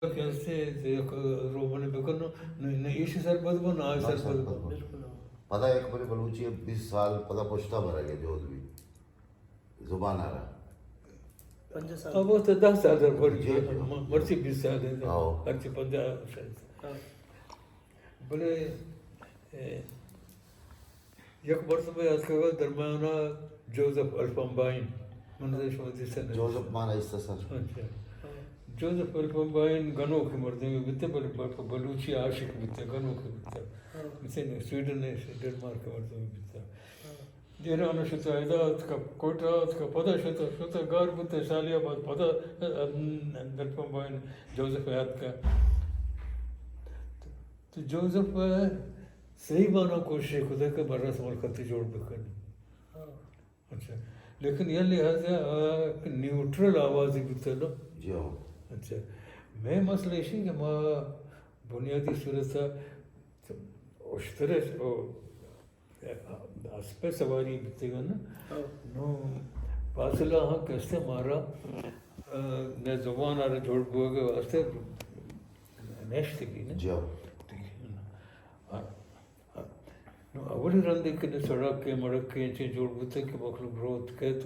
کہ ہستے یک روبنے بکنو، نہ، نہ ایشی سرپد بو، نہ آئی سرپد بو۔ پدا یک برے بلوچی بیست سال پدا پشتا برگ ء جہد بی زبان ء را۔ پنجاہ سال۔ اب تو دہ سال در پڑ جی، گیا، جی۔ م-، مرچی بیست سال ہے، ہاں۔ مرچی پنجاہ سال۔ ہاں۔ بلے، اے، یک مردمے اتکگ ات درمیان ء، جوزف الفنبائن، من نہ شما دیستہ نہ جوزف دیستہ۔ مان ایست سر۔ اچھا۔ جوزف الفنبائن گنوکیں مردمے بیتہ، بلے ب-، بلوچی عاشق بیتہ، گنوکے بیتہ۔ ہاں۔ مثل سویڈن ء، ڈنمارک ء مردمے بیتہ۔ ہاں۔ ایران ء شتہ، ادا اتکہ، کوئٹہ ء اتکہ، پدا شتہ، شتہ گار بوتہ، سالے ء بعد پدا، ا، ا، الفنبائن جوزف ء اتکہ۔ تو جوزف ء صحیح معنی کوشش کتہ کہ برس ملکتی جوڑ بکنی۔ ہاں۔ اچھا۔ لیکن یہ لحاظ ء آ کہ نیوٹرل آوازی بوتہ نا۔ جی ہاں۔ اچھا۔ مئے مسئلہ ایشی کہ ما بنیادی صورت ء اشتر ء، او، اسپ ء سواری بیتگ نا۔ ہاں۔ نو فاصلہ ہاں کستے مارا، ا، نہ زبان ء را جوڑ بوگ ء واسطے نشتگی نا۔ جی ہاں۔ ٹھیک ہے نا۔ آ، آ، نو اولی رندے کہ نہ سڑک ء مڑک ء انچیں جوڑ بوتگ کہ مخلوق روت کئیت،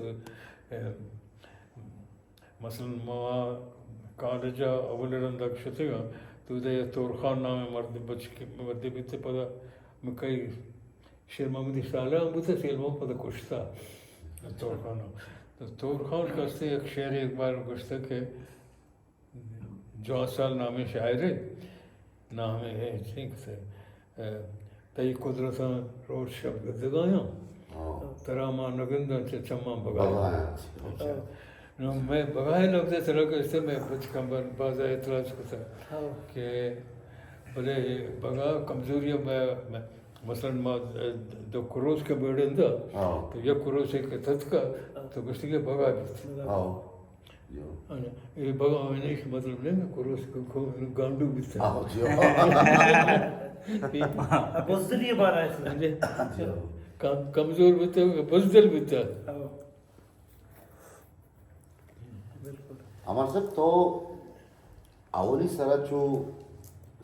ا، مثلاً ما کالج ء اولی رند ء شتگ آں، تو ادا یک تورخان نامیں مردے بچکے، مردے بیت، پدا مکئی شیر محمدی سالہ ہم بوت، شیر محمد پدا کشتا تورخان ء۔ تو تورخان کستے یک شعرے یک بار گوشتگ کہ جوان سال نامیں شاعرے، نامے ہے، چین کسے، اے، تئی قدرتاں روچ شپ گدگایاں۔ ہاں۔ ترا ما نگنداں چہ چماں بگایاں۔ بگایاں۔ اچھا۔ نو مئے بگائے لفظ ء سرا کہ استے مئے بچکاں بر-، بازا اعتراض کتا۔ ہاں۔ کہ بلے بگا کمزوری ء مئے، مئے، مثلاً ما دو کروس کہ بیڑیندا، ہاں۔ تو یک کروس ء کہ تتکا، ہاں۔ تو گوشتی کہ بگا بیت۔ ہاں۔ جو۔ انا، اے بگا ہمیں نہیں کہ مطلب نہیں کہ کروس کو، کو گانڈو بیتا۔ آہو، جو۔ بزدلی بارا ہے۔ جو۔ کم-، کمزور بیتا، بزدل بیتا۔ آہو۔ بالکل۔ عمر صاحب، تو اولی سرا چو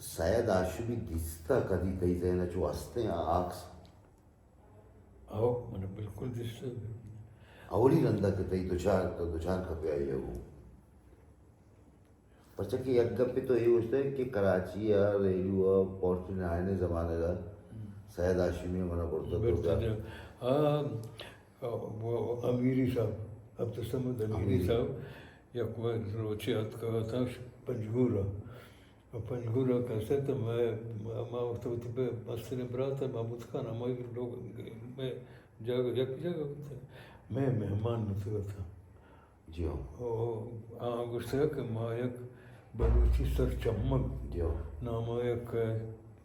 سید ہاشمی دیستا کدی تئی ذہن چو ہستیں آکس؟ او، من بالکل دیست۔ اولی رندا کہ تئی دچار، تو دچار کپے آئی ء گوں۔ پرچا کہ یک گپے تو اے گوشتگ کہ کراچی ء ریڈیو ء فورچون آئین ء زمانگ ء سید ہاشمی ء منا برتگ برتگ۔ آ، آ، وہ امیری صاحب، عبدالصمد امیری امیری۔ صاحب، یک روچے اتکگ اتاں پنجگور ء۔ پنجگور ء کسے تو مئے، ما وقت وتی پہ مستریں برات ء محمود خان ہمائی لوگ، مئے جاگہ، یک جاگہ بوتگ، مئے مہمان بوتگ اتاں۔ جی ہاں۔ او، آ گوشتگ کہ ما یک بلوچی سرچمگ جی ہاں۔ نام ء یک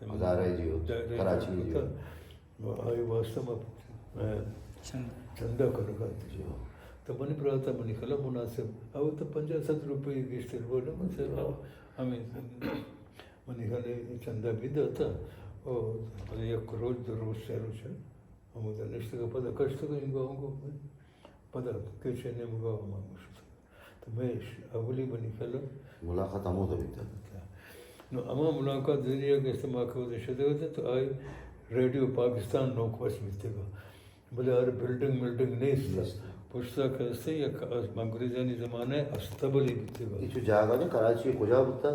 ادارہ جی ہو، ادارہ کراچی جی ہو۔ بوتگ۔ و آئی واسطہ ما، ء، چندہ۔ چندہ کنگ ء ات۔ جی ہاں۔ تو منی برات ء منی خیال ء مناسب، او تو پنجاہ سد روپے گیشتر بول، من سر ہمیں منی خیال ء چندہ بھی داتا۔ او یک روچ، دو روچ، سے روچ ہمودا نشتگ ء پدا کشتگ انگو، انگو پدا کیچ ء نیمگا ہما گوشت۔ تو مئے ش-، اولی منی کلم ملاقات ہمودا بیتا۔ نو ہما ملاقات ذریعہ کہ استعمال کو دے شدگ ات تو آئی ریڈیو پاکستان نوک بس بیتگا۔ بلے ہر بلڈنگ ملڈنگ نیست۔ نیست۔ پشتا کہ استے یک انگریزانی زمانہ ء استبلے بیتگا۔ اے چو جاگہ نے کراچی کجا بوتا؟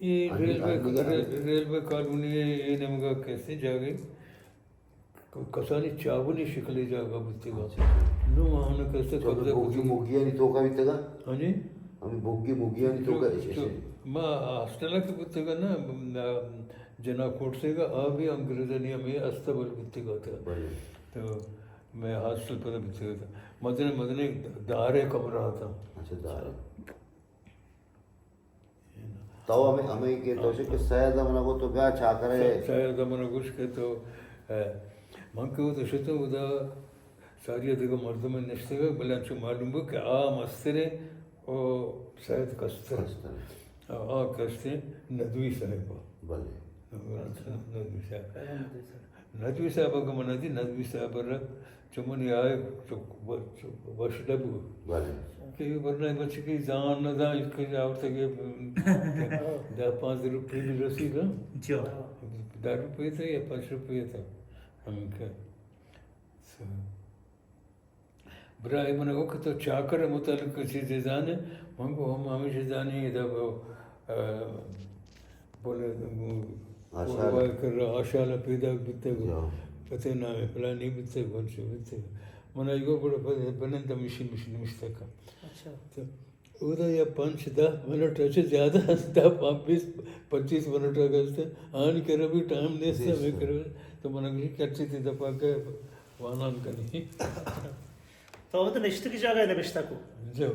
اے ریلوے، ریلوے کالونی ء اے نیمگا کسے جاگہے کسانی چاولی شکلے جاگہ بوتگا۔ اچھا۔ نوں آہاں کسے قبضہ بوگی کتگ۔ موگیانی توکا بیتگا؟ ہاں جی۔ ہمیں بوگی موگیانی توکا چو، چو، ما ہاسٹل کہ بوتگا نا، جناح کوٹ سے گا، آ بھی انگریزانی ہمیں استبل بوتگا تھا۔ بلے۔ تو میں ہاسٹل پر بوتگا تھا۔ مدنے، مدنے دارے کمرہ تھا۔ اچھا، دارے۔ تو ہمیں، ہمیں کہ تو شے کہ سید ء منا گو تو بیا چاکرے۔ س-، سید ء منا گوش کہ تو، ء، من کہ تو شتو ادا ساری دگہ مردم نشتگ، بلے انچو معلوم بو کہ آ مستریں او سید کستر۔ کستر۔ آ، آ کستیں ندوی صاحب۔ بلے۔ ندوی صاحب۔ ندوی صاحب اگہ من دی، ندوی صاحب ر چمنی آئے چو و-، چو وش نبو۔ بلے۔ ٹی وی برنامہ بچکی زان نہ زان، کہ آورتگ دہ پانچ روپے بھی رسید، ہاں؟ جی۔ دہ روپے تھے یا پانچ روپے تھے، ہمیں کہ۔ سو، برائے من گو کہ تو چاکر متعلق چیزے زانے؟ من گو ہم ہمیشہ زانی، ادا وہ، آ، بولے، آشال۔ کر آشال پیدا بیتے گو۔ جی۔ پتے نام فلانی بیتے گو، چی بیتے گو۔ من ایگو بڑا بنند مشین، مشین مشتکا۔ اچھا۔ تو اودا یا پنچ دہ منٹ، اچھا زیادہ دہ، پا-، بیس، پچیس منٹ اگر است، آنی کرا بھی ٹائم نیست، جی، ہمیں سر۔ کرا۔ تو من گوشی کہ اچھی تھی دفعہ کہ وانان کنی۔ تو وت نشتگی جاگہ نبشتہ کو؟ جو،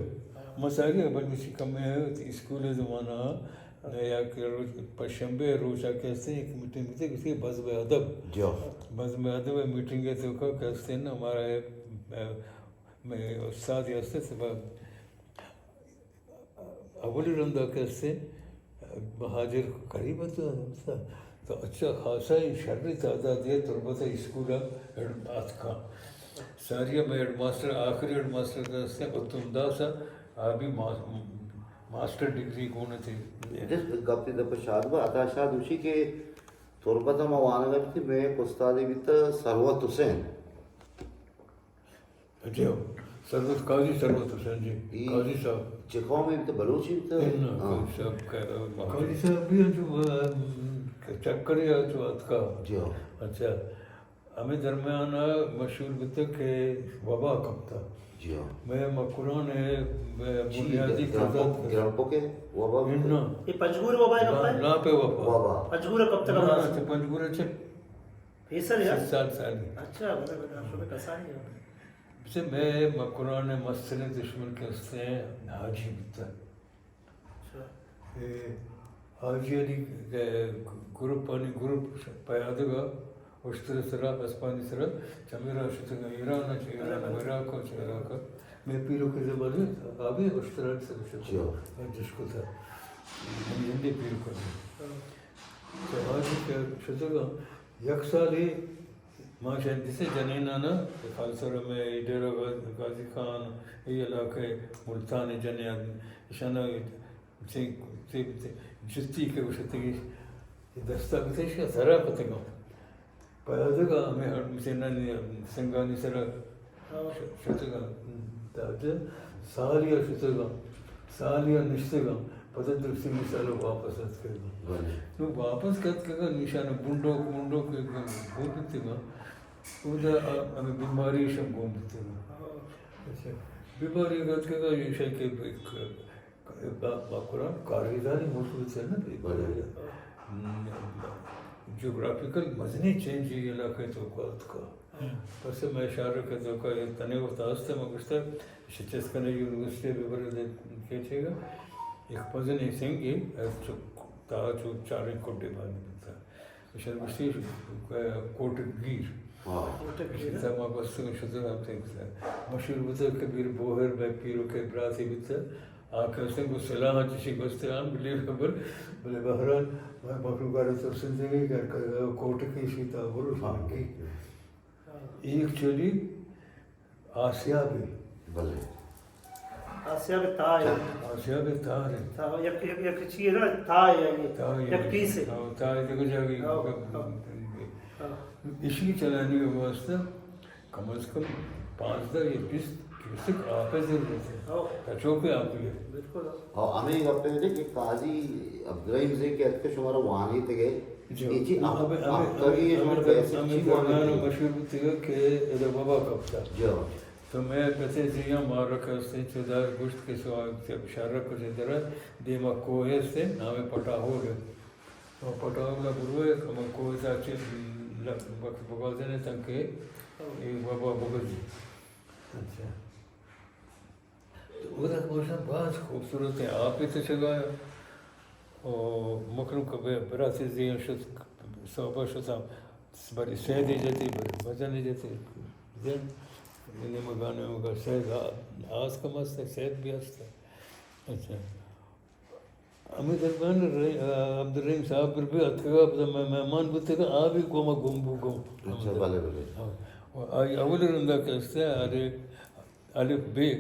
ما ساری بلوچی کم ہے، اسکول زمانہ، یا کہ روز، پنجشنبے روز آ کہ ہستے، ایک میٹنگ بیتے، کسی بزم ادب۔ جو۔ بزم ادب میٹنگ ہے تو کا کہ ہستے نا، ہمارا، اے، اے، میں استاد ہستے، اولی رندا کہ ہستیں، مہاجر قریب ات، تو اچھا خاصا شری تعداد ہے تربت اسکول اتکا۔ ساری میں ہیڈ ماسٹر، آخری ہیڈ ماسٹر کہ ہستیں، اتم داس، آ بھی ما-، ماسٹر ڈگری گون تھے۔ جس گپ تے دپ شاد با، عطا شاد اسی کہ تربت ما وانگا بیتی، میں ایک استادی بیتا ثروت حسین۔ جی ہو، ثروت، قاضی ثروت حسین جی، ای قاضی صاحب۔ چہ قوم ء بیتہ؟ بلوچ ء بیتہ؟ نہ، ہاں۔ قاضی صاحب خیر، قاضی صاحب بھی انچو، آ، چکرے انچو اتکا۔ جی ہاں۔ اچھا، ہمیں درمیان مشہور بیتہ کہ وبا کپتا۔ جی ہاں۔ میں مکران ہے، میں چی بنیادی گرانپک، قضا گرانپک ہے وبا بیتہ؟ نہ۔ یہ پنجگور وبا ہے کپتا ہے؟ لاپے وبا۔ وبا۔ پنجگور کپتا نہ، کپتا؟ نہ، پنجگور چک پیسر یا؟ ست سال سالی۔ اچھا، بلے، بلے، شما کسانی ہو؟ بچے، میں مکران مستریں دشمن کہ ہستیں حاجی بیتا۔ اچھا۔ اے حاجی علی، اے، گروپ آنی گروپ پیادگا اشتر سرا، اسپانی سرا، چمیرا شتگا ایران، چہ ایران عراق، چہ عراق۔ میں پیرو کے زبانی آبی اشتران سر شتگا۔ جی۔ میں جشکتا۔ من ہندی پیرو کرنے۔ ہاں۔ تو حاجی کہ شتگاں، یک سالے ما شاید دسے جنینانا، خالصر میں ڈیرہ غازی خان، اے علاقہ ملتان جنین، اشانا سے، سے، سے جتی کہ گوشتگی، دستا بتش سرا کتگاں۔ پیادگا ہمیں ہر مسینانی سنگانی سرا ش-، شتگاں۔ دادا سالیا شتگاں، سالیا نشتگاں، پدا درستی مثال واپس اتکگاں۔ بلے۔ نو واپس اتکگاں، نشان بنڈوک، منڈوک گون بیتگاں۔ اودا ہمیں بیماری شم گون بیتگاں۔ اچھا۔ بیماری اتکگاں، یہ شے کہ با-، با قرآن کاریزانی موضوع سے نہ بھی۔ بلے۔ ہم، جغرافیکل مزنی چینج یہ علاقے تو کو اتکا۔ پس میں اشارہ کہ تو کا یہ تنے وقت آستے میں گشتہ، شچس کنے یونیورسٹی بھی برے دے کیچے گا۔ ایک مزنی سنگی، از چک، تا چو چاریں کڈے بانی بتا۔ اشار گشتی کوٹک گیر۔ ہاں۔ کوٹک گیر۔ اشی تا ما بس شتر ہم تے مشہور بتا کبیر بوہر میں پیرو کے براتی بتا۔ آ کسے گو سلاح چشی گوستے آن بلی خبر، بلے بہرحال، میں مخلوق آرے ترسندگی کہ کوٹکی شیتا برو شانگی۔ ایکچولی آسیابی۔ بلے۔ آسیاب تا ہے۔ آسیاب تا ہے۔ تا، یک، یک، یک چیز ہے نا، تا ہے یہ۔ تا ہے۔ یک پیس ہے۔ ہاں، تا ہے، دیکھو جاگی۔ ہاں، ہاں۔ ہاں۔ اشی چلانی واسطہ کم از کم پانزدہ یا بیست کیوسک آپ ء ضرورت ہے۔ ہو۔ کچوکے آپ ء۔ بالکل۔ ہو، ہمیں گپ ہے کہ قاضی عبدالرحیم سے کہ اتکے شمارا وانی تگے۔ جو۔ اے چی ہمیں، ہمیں، ہفتگی ہمیں، شمار ہمیں، پیسے ہمیں چی وانی درمیان تگے؟ مشہور بوتگے کہ ادا وبا کپتا۔ جو۔ تو میں پتے زیاں مارک ہستیں چودار گوشت کہ سو شہر کجے در دیما کوہ ہستیں، نام پٹاہول ہے۔ و پٹاولا بروئے، ہما کوہ ء چہ ل-، وقت بگوازینے تنکہ اے وبا بگوزی۔ اچھا۔ تو اودا گوشاں باز خوبصورت ہے، آپ ہی تچگا ہے۔ او مخلوق بے-، براتی زیان شت، صحبہ شتا، بری سیدی جتی، بری مزنی جتی۔ زین، نیمگا نیمگا سید آ-، آس کم است، سید بھی است۔ اچھا۔ ہمے درمیان ر-، عبدالرحیم صاحب بر بھی اتکگا، پدا مہ-، مہمان بوتگا، آ بھی گوما گم بو گم۔ اچھا، بلے، بلے۔ ہاں۔ و آئی اولی رندا کہ است ہے، ارے، الف بے،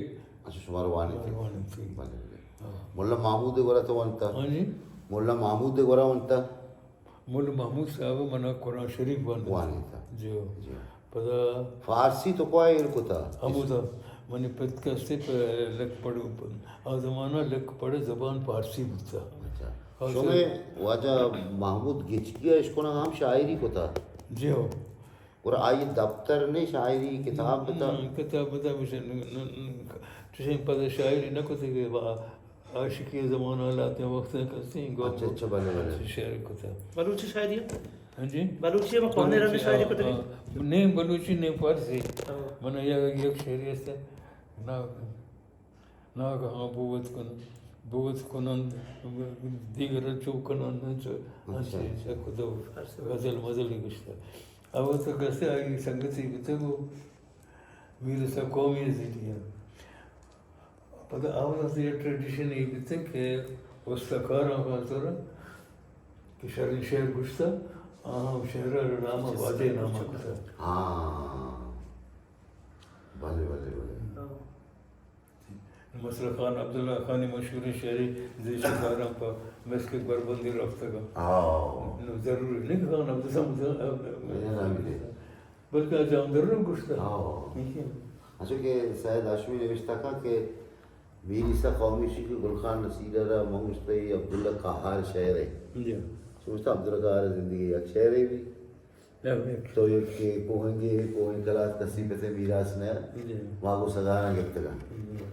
اچھا، شمارا وانینتگ؟ وانینتگ۔ بلے، بلے۔ ہاں۔ ملا محمود ءِ گورا تو وانتا؟ ہاں جی۔ ملا محمود ءِ گورا وانتا؟ ملا محمود صاحب منا قرآن شریف وانینتا۔ وانینتا۔ جی۔ جی۔ پدا فارسی تو کوا ایر کتا؟ ہمودا۔ منی پت کہ استے پہ لکھ پڑھ، آ زمانہ لکھ پڑھ زبان فارسی بوتا۔ اچھا۔ اور شمئے واجہ محمود گچکی ءَ اشکنگ ہم شاعری کتا؟ جی ہو۔ گڑا آئی دپتر نے شاعری کتاب بتا؟ نہ، کتاب بتا بس، نہ، نہ، نہ، چشیں پدا شاعری نہ کتے کہ با-، عاشقی زمانہ لاتیں وقت کسیں گو-، اچھا، اچھا، بلے، بلے۔ شعر کتا۔ بلوچی شاعری؟ ہاں جی؟ بلوچی ہم کوہنیں رنگ بلوچی، شاعری ہاں، کتے؟ ہاں۔ نہیں، بلوچی نہیں، فارسی۔ ہاں۔ من یک، یک شعری است۔ نہ، ناگہاں بوت کن، بوت کنند، دیگر چو کنند، انچو، اچھا، انچو، اچھا۔ چک دو غزل مزل گشتہ۔ او تو کسے آئی سنگتی بیتگ و میرسا قومی زیدی۔ پدا آواز یہ ٹریڈیشن یہ بیتگ کہ استکاراں خاطر کہ شریں شعر گشتہ، آہاں شعر نام واجہ نام کتہ۔ ہاں۔ بلے، بلے، بلے۔ ہاں۔ مثلاً خان عبداللہ خانی مشہوریں شعری زیشتکاراں پہ مسک بربندی رفتگاں۔ آؤ۔ نو ضروری نہیں کہ خان عبداللہ مجھے نامی دے۔ بلکہ جام درون گشتہ۔ آؤ۔ اچھا کہ سید ہاشمی نوشتہ کا کہ میری سا قومی شی کہ گل خان نصیر را من گشتہ یہ عبداللہ قہار شعر ہے۔ جی۔ سمجھتا عبداللہ قہار زندگی یک شعر ہے بھی۔ تو یک کہ کوہنگے، کوہن کلاس کسی پتے میراث نہ، جی۔ ما گو سگاراں گپتگاں۔ جی۔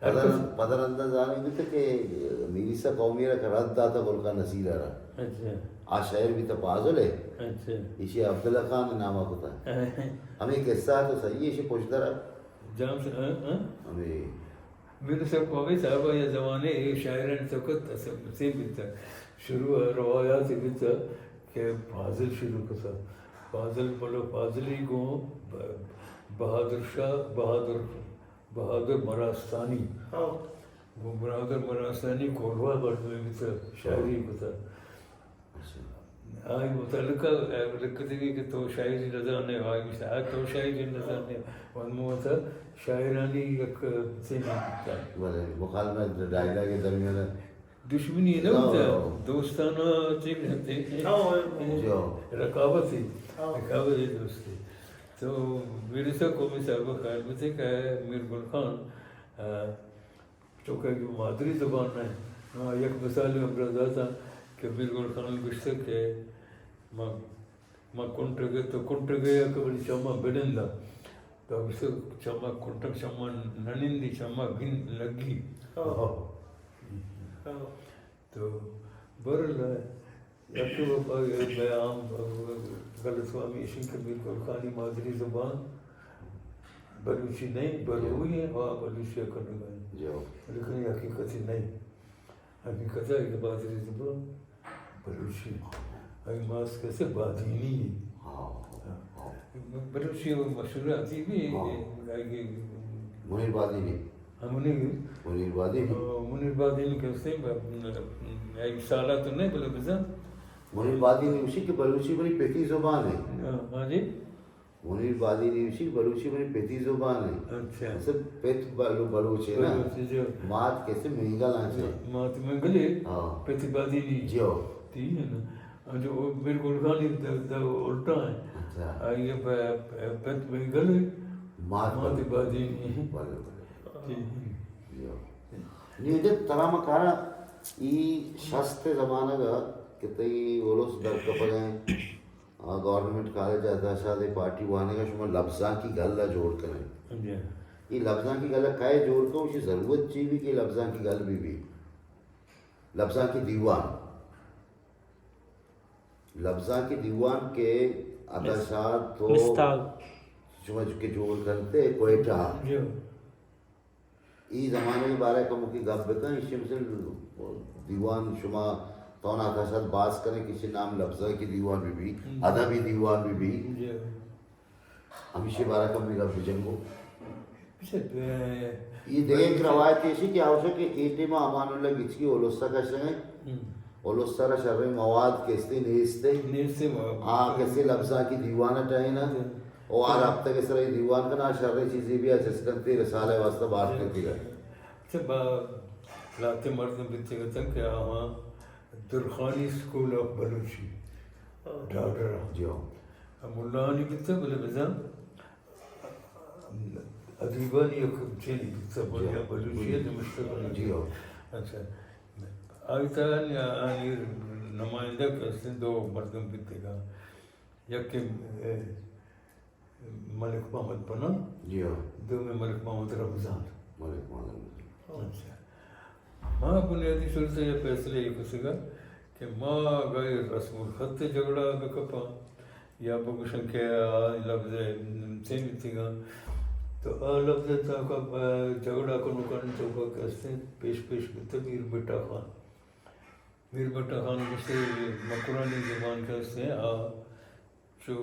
پدر، پدر اندر زانگ بیت کہ میری سا قومی را کہ رد داتا گل خان نصیر را۔ اچھا۔ آ شاعر بیتا پازل ہے۔ اچھا۔ ایشی عبداللہ خان نامہ کتا۔ ہمیں قصہ تو صحیح ہے، ایشی پشت در۔ جام سے، ہاں، ہاں۔ ہمیں میرسا قومی صاحب ءَ یا زمانے اے شاعرانی توکا تسلسل بیتگ۔ شروع ءَ روایات بیتگ کہ فاضل شروع کتگ۔ فاضل ملا فاضلی گوں ب-، بہادر شاہ، بہادر، بہادر مراستانی۔ ہاں۔ گوں بہادر مراستانی کولواہ مردمے بیتگ، شاعری کتگ۔ اچھا۔ آئی متعلقہ لکھتگی کہ تو شاعری نزانے، آئی گوشت، آ تو شاعری نزانے، من موت شاعرانی یک تیمی بیتا۔ بلے، مخالفت ڈائیلاگ درمیان۔ دشمنی نہ ہوتا، دوستانہ چیز ہوتے ہیں۔ ہاں، ہاں۔ جو۔ رقابت ہی، ہاں۔ رقابت ہی دوستی۔ تو میرسا قومی صاحب خیال بتے کہ میر گل خان، آ، چونکہ مادری زبان نہ انت۔ ہاں، یک مثالے ہمرا داتا کہ میر گل خان گوشتگ کہ ما، ما کنٹگے، تو کنٹگے کہ منی چما بنندا۔ تو گوشتگ چما کنٹگ چما ننندی، چما گن لگی۔ ہاں۔ ہاں۔ تو بہرحال، یک تو بیان غلط فہمی ایش انت کہ میر گل خانی مادری زبان بلوچی نہیں، بلوئی ہیں، ہاں، بلوچی کنگا ہیں۔ جو۔ لیکن یہ حقیقت نہیں۔ حقیقت ہے کہ مادری زبان بلوچی ہے۔ اگہ ماس کسے بادینی ہے۔ ہاں، ہاں۔ بلوچی وہ مشہور ادیبی ہے، ہاں۔ آئی منیر بادینی۔ ہاں، منیر۔ منیر بادینی۔ آ، منیر بادینی کسے ب-، م-، م-، یک سالا تو نہیں بلے بزن۔ منیر بادینی گوشی کہ بلوچی منی پتی زبان ہے۔ ہاں، ہاں جی۔ منیر بادینی گوشی بلوچی منی پتی زبان ہے۔ اچھا۔ اصل پت بلو-، بلوچ ہے نا۔ بلوچ، جی۔ مات کسے مینگل آنچے۔ مات مینگل ہے۔ ہاں۔ پتی بادینی۔ جی۔ تی ہے نا۔ جو میر گل خان دا، دا الٹا ہے۔ اچھا۔ آئی پہ، پہ، پت مینگل ہے۔ مات مات بادینی۔ بادینی۔ بلے، بلے۔ جی۔ جی۔ نی دے ترا ما کارا ای شست زمانگ ءَ کہ تئی اولس در کپگ ءَ، آ، گورنمنٹ کالج عطا شاد ءِ پارٹی وانگ ءَ شما لبزانکی گل ءَ جوڑ کن ئے۔ جی۔ ای لبزانکی گل ءَ کئے جوڑ کن، اشی ضرورت چی بی کہ لبزانکی گل بی بی؟ لبزانکی دیوان۔ لبزانکی دیوان کہ عطا مس-، شاد تو مستاگ۔ شما کہ جوڑ کنتے کوئٹہ۔ جی۔ ای زمانگ ءِ بارہ ءَ کموکی گپ بکن، ایشی مثل دیوان شما تو نا عطا شاد باز کنے کہ ایشی نام لبزانکی دیوان بی بی، ہم۔ ادبی دیوان بی بی۔ جی۔ ہمیشی بارہ ءَ کمی گپ بجنگو۔ اچھا، اے، یہ دیگہ ایک روایت ایشی کہ آوشو کہ اے ٹیم امان اللہ گچکی اولسا کشگ ءَ۔ ہم۔ اولس ءَ را شریں مواد کسے نیست۔ نیست مواد۔ آ کسے لبزانکی دیوان ءَ ٹہیناں۔ جی۔ او آ رابطہ کے سر دیوان کنا شریں چیزے بی آ چست کنتے رسالہ ءِ واسطہ بار کرتی گا۔ با لہتے مردم بیتگ اتنت کہ آہاں درخانی اسکول آف بلوچی، ڈاکٹر جی ہاں۔ ملانی بیتگ، بلے بزاں ادیبانی یک چیزے بیتگ، جی ہاں۔ بلوچی ءَ نبشتہ کنگ۔ جی ہاں۔ اچھا۔ آئی تہا آنی نمائندہ کہ استیں دو مردم بیتگ اتنت۔ یکے، اے، ملک محمد پناہ، جی ہاں۔ دومی ملک محمد رمضان۔ ملک محمد رمضان۔ اچھا۔ ما بنیادی صورت ءَ یہ فیصلہ یہ کتگ کہ ما اگاں رسم الخط ءِ جھگڑا بکپاں یا بگوشاں کہ آ لفظ ءِ چے بیتگ اتنت، تو آ لفظ ءِ تہا جھگڑا کنوکانی توکا کہ استیں پیش پیش بیتگ میر بٹا خان۔ میر بٹا خان گوشتے مکرانی زبان کہ استیں آ چو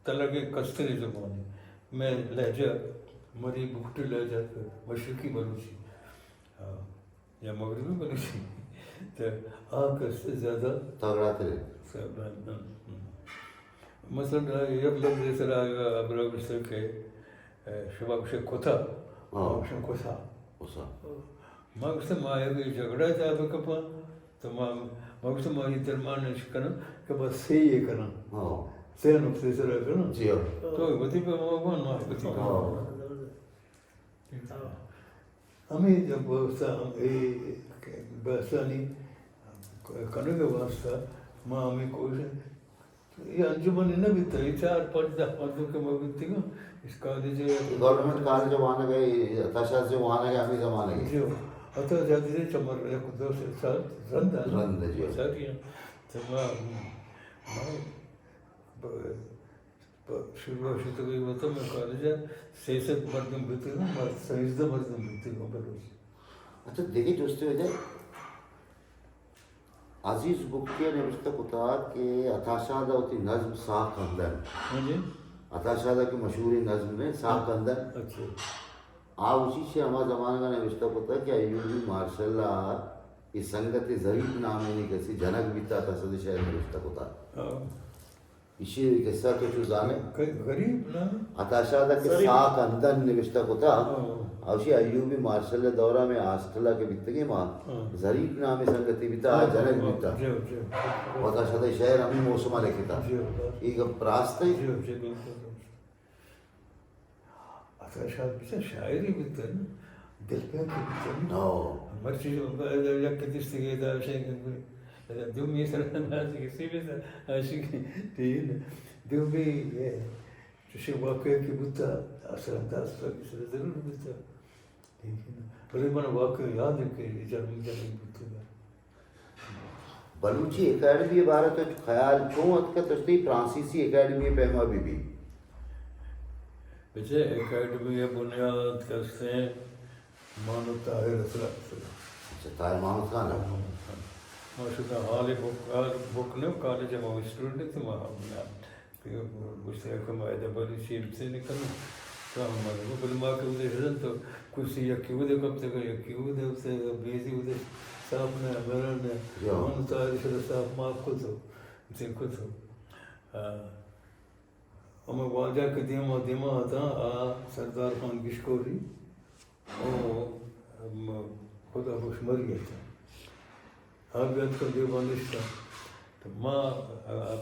تلگ ءِ کستریں زبانے۔ مئے لہجہ، مری بگٹی لہجہ، مشرقی بلوچی، آ، یا مغربی بلوچی، تو آ کستر زیادہ تگڑا تریں۔ مثلاً، یک لفظے سرا ہبرا گوشتگ کہ، اے، شما گوشے کتا، ہاں۔ ما گوشاں کسا۔ کسا۔ ما گوشتہ، ما یک جھگڑا ءِ تہا بکپاں، تو ما، ما گوشتہ، ما یہ درمان اش کناں کہ بس سے یہ کناں۔ ہاں۔ سے نقطے سرا کناں۔ جی ہاں۔ تو وتی پہ ما بان، ما وتی پہ۔ ہاں۔ ہمے بحث، اے بحثانی کنگ ءِ واسطہ ما ہمے کوشش، اے انجمن نہ بیتہ، اے چار پنچ دہ مردم کہ ما بیتگاں، اس کالج ءَ، گورنمنٹ کالج ءَ وانگ ءَ، عطا شاد ءَ وانگ ءَ ہمے زمانگ ءَ۔ جی، عطا شاد ءَ چہ مر یک دو سال رند ءَ۔ رند ءَ، جی۔ ساری ءَ۔ تو ما، ما، پہ شروع ءَ شتگ ءَ وت مئے کالج ءَ سیصد مردم بیتگ، ما سیزدہ مردم بیتگ بلوچ۔ اچھا، دگہ جستے وجہ عزیز بگٹی ءَ نبشتہ کتگ کہ عطا شاد ءَ وتی نظم ساہ کندن۔ ہاں جی۔ عطا شاد ءِ کہ مشہوریں نظم ایں ساہ کندن۔ اچھا۔ آ وتی چہ ہما زمانگ ءَ نبشتہ کتگ کہ ایوبی مارشل ءَ اے سنگت ظریف نامیں کسے جنگ بیتگ، عطا شاد ءِ شعر نبشتہ کتگ۔ ہاں۔ ایشی قصہ تو چو زانے؟ غریب نا؟ عطا شاد ءَ کہ ساہ کندن نبشتہ کتا، ہاں۔ اوشی ایوبی مارشل ءِ دورہ میں ہاسٹل ءَ کہ بیتگیں ما، ہاں۔ ظریف نامیں سنگتے بیتا، آ جنگ بیتا۔ جی، جی۔ عطا شاد ءِ شعر ہمے موسم ءَ لکھتا۔ جی، جی۔ اے گپ راست ایں؟ جی، جی، بالکل راست۔ عطا شاد بچار شاعرے بیتہ نا، دلپہکے بیتہ نا۔ ہو۔ مرچی یک دیستگے دا شے کہ دومی سر ناز کسی بیتہ، عاشق ٹھیک ہے نا۔ دومی، اے، چوشیں واقعہ کہ بوتہ، اثر انداز تو کسی ضرور بیتہ۔ ٹھیک ہے نا۔ بلے من واقعہ یاد ہے کہ جنگ، جنگ بوتہ۔ بلوچی اکیڈمی ءِ بارہ ءَ تو خیال چون اتکہ کہ تئی فرانسیسی اکیڈمی ءِ پیما بہ بی؟ بچے، اکیڈمی ءِ بنیاد کستیں مانو طاہر ءِ سرا۔ اچھا، طاہر محمد خان ءَ؟ طاہر محمد خان۔ ما شتاں ہال ءَ بک، ہال بک نہ، کالج ءَ ما اسٹوڈنٹ اتیں، ما بنیاد کہ گوشتگ کہ ما ادا بلوچی ہم سے نہ کنوں، تو ہم مزن، بلے ما کہ اودے شدن تو کرسی یکی اودے کپتگ، یکی اودے کپتگ، بیزی اودے صاف نہ، میرن نہ، جی ہاں۔ من تاری شد صاف معاف کتو، چے کتو۔ آ، ہمے واجہ کہ دیما، دیما اتاں، آ سردار خان گشکوری، او، م-، خدا بخش مری اتاں۔ آ بیا اتکاں دیوان نشتاں۔ تو ما، آ، آ،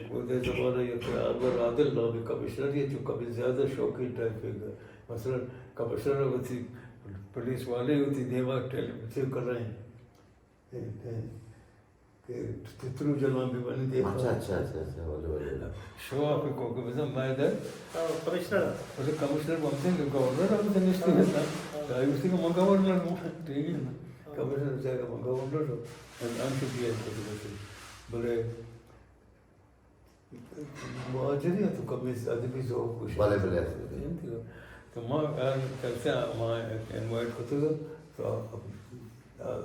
اودے زمانہ یک انور عادل نامی کمشنر یے، چو کمی زیادہ شوقین ٹائپ ءِ۔ مثلاً کمشنر وتی پولیس والے وتی دیما ٹیل-، چے کلائیں۔ اے، اے، کہ تترو جلان بہ بنی دیما۔ اچھا، اچھا، اچھا، اچھا، بلے، بلے، بلے۔ شو آف کو کہ بزن مئے در۔ ہاں، کمشنر۔ بلے کمشنر بنتے کہ گورنر ہم تو نشتے ہاں، نا۔ ہاں۔ تو آئی گوشتی کہ من گورنر ہوں، ٹھیک ہے نا؟ ہاں۔ کمشنر چاہے کہ من گورنر ہوں۔ ہم، ہم سے بی ایل کو تو بس۔ بلے مہاجری تو کمی ادبی ذوق کچھ۔ بلے، بلے۔ تو ما کلتے ما انوائٹ کتگ تو آ، آ،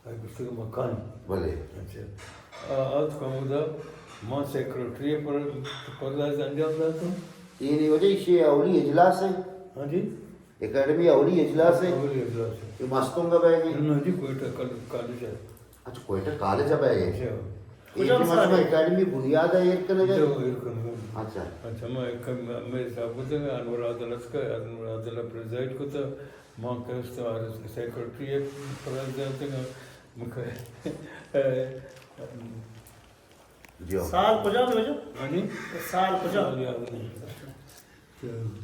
آئی گوشتگ ما کن۔ بلے۔ اچھا۔ آ، آتک ہمودا ما سیکرٹری پر، پر انجام داتو۔ اے نی وجہ ایشی اولی اجلاس ہے؟ ہاں جی۔ اکیڈمی اولی اجلاس ہے؟ اولی اجلاس ہے۔ یہ مستونگ ءَ بئیگ ءَ؟ نہ جی، کوئٹہ کال-، کالج ہے۔ اچھا، کوئٹہ کالج ءَ بئیگ ءَ؟ جی۔ اے کجام سال ہے؟ اکیڈمی بنیاد ءَ ایر کنگ ءَ؟ جی، ایر کنگ ءَ۔ اچھا۔ اچھا، ما ایک، میں حساب کتگ، انور عادل اتکہ، انور عادل پریزائیڈ کتہ، ما کرسٹوار سیکرٹری پریزیڈنٹ مکھے۔ جی ہاں۔ سال کجا بوجو؟ ہانی؟ سال کجا؟ سال یاد نہیں۔